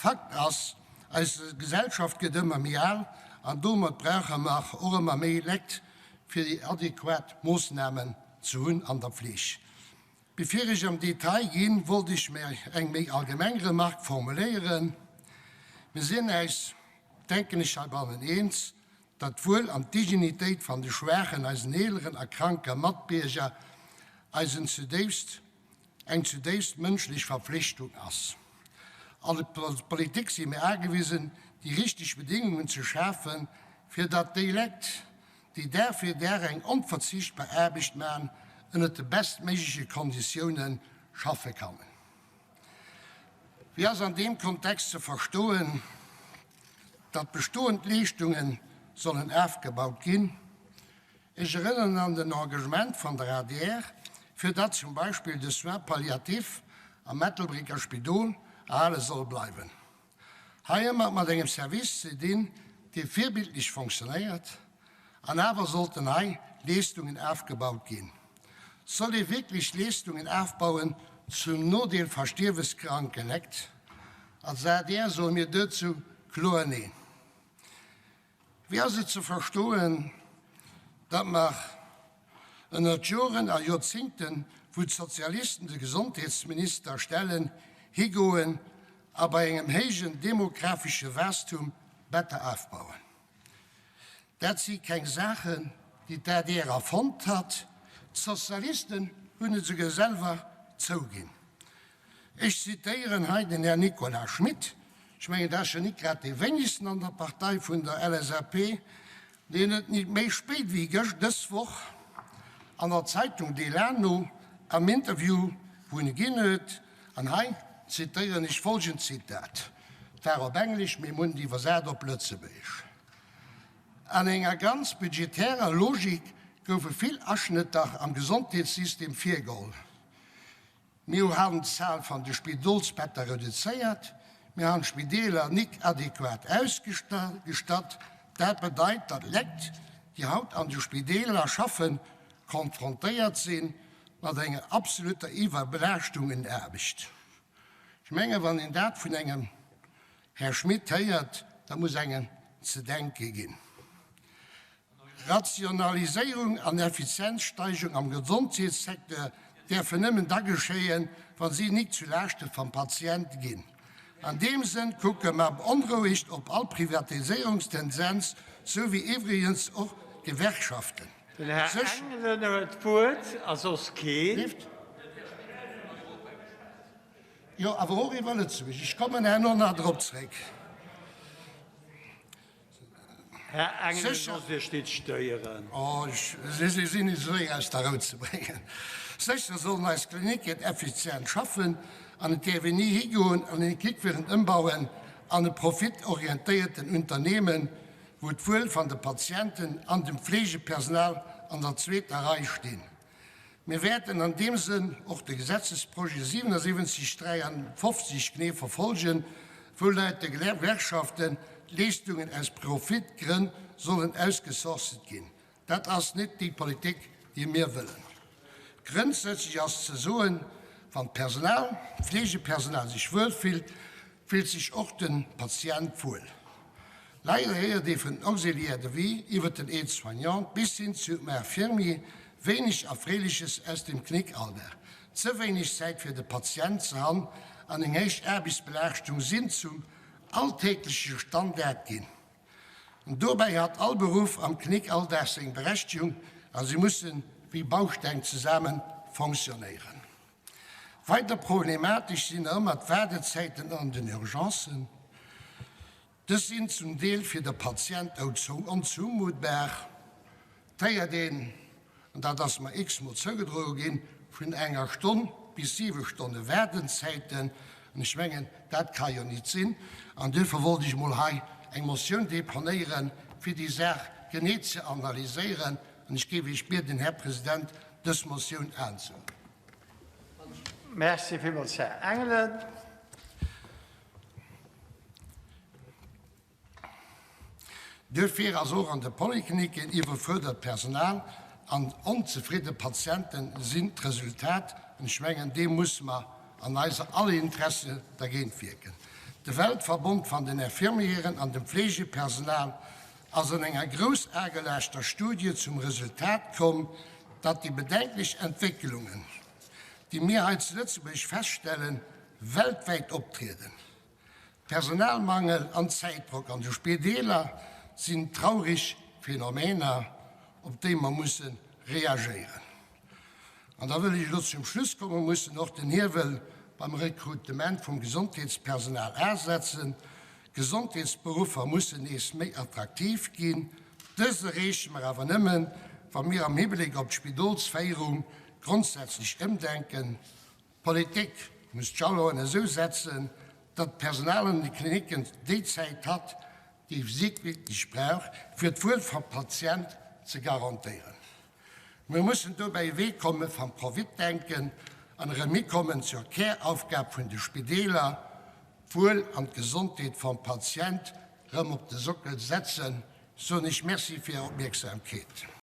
Fakt ass, eis Gesellschaft gëtt ëmmer méi al an domat brauche mer och ëmmer méi Lekt fir déi adequat Moossnamen ze hunn an der Fleeg. Bevir ech am Detail ginn, wollt ech eng méi allgemeng Remarque formuléieren. Mir sinn äis, denken ech, heibannen eens, datt d'Wuel an d'Dignitéit van de schwaachen, eisen eeleren a kranke Matbierger eis en zudéifst, eng zudéifst mënschlech Verpflichtung ass. Als Politik si mir agewisen, déi richteg Bedingungen ze schafen, fir datt déi Lekt, déi Dag fir Dag eng onverzichtbar Aarbecht man, ënnert de bestméigleche Konditiounen schaffe kannen. Wéi ass an deem Kontext ze verstoen, datt bestoend Leeschtungen sollen afgebaut ginn? Ech erënneren an den Engagement van der adr, fir datt zum Beispill de Soins palliatifs am Ettelbrécker Spidol erhale soll bleiwen. Hei hu mer et mat engem Service ze dinn, dee virbildlech fonctionnéiert, an awer sollten hei Leeschtungen afgebaut ginn. Soll ee wierklech Leeschtungen afbauen zum Nodeel va stierweskranke Lekt? Als adr soe mir duerzou kloer Neen. Wéi ass et ze verstoen, datt mer ënnert Joren a Joerzingten, wou d'Sozialisten de Gesondheetsminister stellen, higoen a bei engem héijen demografesche Waastum Better afbauen? Dat si keng Saachen, déi d'ADR erfonnt hat, d'Sozialisten hunn et esouguer selwer zouginn. Ech zitéieren hei den Här Nicolas Schmit, ech mengen, dat ass jo nit grad dee wéinegsten an der Partei vun der LSAP, deen et nit méi spéit wéi gëscht, dës Woch an der Zeitung Delano am Interview, wou en e ginn huet, an hei zitéieren ech folgend Zitat, et war op Englesch, mee mir hunn et iwwersat op Lëtzebuergesch, An enger ganz budgetärer Logik goufe vill Aschnëtter am Gesondheetssystem virgeholl. Mir han d'Zahl van de Spidolsbetter reduzéiert, mir han d'Spideeler nik adequat ausgestatt. Dat bedeit, datt Lekt, déi haut an de Spideeler schaffen, konfrontéiert sinn mat enger absoluter Iwwerbelaaschtung un Aarbecht. Ech mengen, wann een dat vun engem Här Schmit héiert, da muss engem ze denke ginn. Rationaliséierung an Effizienzsteigerung am Gesondheetssecteur däerfen nëmmen da geschéien, wa si nik zu Laaschte vam Patient ginn. An deem Sënn kucke mer beonrouegt op all Privatiséierungstendenz, sou wéi iwwregens och d'Gewerkschaften Den Här sech. Engelen huet d'Wuert a soss keen. Jo, awer och iwwer Lëtzebuerg. Ech kommen herno nach drop zréck. Här Engel, loosst Iech nit stéieren. Oh, si sinn nit esou aus der Rou ze bréngen. Sécher sollen eis Klinicken effizient schaffen an et däerf een ni higoen an eng Klinik wëllen ëmbauen an e profitorientéierten Unternehmen, wou d'Wuel van de Patienten an dem Fleegepersonal an der zweeter Rei stinn. Mir wäerten an deem Sënn och de Gesetzesprojet 77 53 genee verfolgen, wou laut de Gewerkschaften d'Leeschtungen aus Profitgrënn sollen ausgesourcet ginn. Dat ass net déi Politik, déi mir wëllen. Grëndsätzlech ass ze soen, Wann d'Personal, d'Fleegepersonal sech wuel fillt, fillt sech och de Patient wuel. Leider héiert ee vun den Auxiliaires de vie iwwer den Aide-soignant bis hin zum Infirmier wéineg Erfreeleches aus dem Klinikalldag. Ze wéineg Zäit fir de Patient ze han an eng héich Aarbechtsbelaaschtung sinn zum alltägleche Standard ginn. An dobäi hat all Beruff am Klinikalldag seng Berechtegung a si mussen wéi Bausteng zesaammen fonctionnéieren. Weider problematesch sinn nach ëmmer d'Waardezäiten an den Urgencen. Dës sinn zum Deel fir de Patient onzoumuttbar. Et héiert een, an dat ass mer x-mol zougedroe ginn, vun enger Stonn bis siwe Stonne Waardenzäiten. An ech mengen, dat ka jo nit sinn. An duerfir wollt ech emol hei eng Motioun deponéieren, fir déi Saach genee ze analyséieren. An ech géif Iech bieden, Här President, dës Motioun aanzehuelen. Merci villmools, Här Engelen. Duerfir ass och an de Polyklinicken iwwerfuerdert Personal an onzefridde Patiente sinn d'Resultat. An ech mengen, deem musse mer an eiser aller Interesse dergéint wierken. De Weltverbond van den Infirmieren an dem Pflegepersonal ass an enger grouss agelaaschter Studie zum Resultat komm, datt déi bedenklech Entwécklungen, déi mir hei zu Lëtzebuerg feststellen, weltwäit optrieden. Personalmangel an Zäitdrock an de Spideeler sinn traurig Phänomener, op déi mer musse reagéieren. An da wëll ech elo zum Schluss kommen, Mer mussen och den Hiewel beim Rekrutement vum Gesondheetspersonal asetzen. D'Gesondheetsberuffer mussen nees méi attraktiv ginn. Dëst erreeche mer awer nëmmen, wa mir am Hibléck op d'Spidolsféierung grondsätzlech ëmdenken. D'Politik muss d'Jalonen esou setzen, datt d'Personal an de Klinicken déi Zäit hat, déi si wierklech brauch, fir d'Wuel vum Patient ze garantéieren. Mir mussen dobäi ewee komme vam Profitdenken an erëm hikommen zur Käraufgab vun de Spideeler, d'Wuel an d'Gesondheet vum Patient erëm op de Sockel setzen. Soen ech Merci fir Är Opmierksamkeet.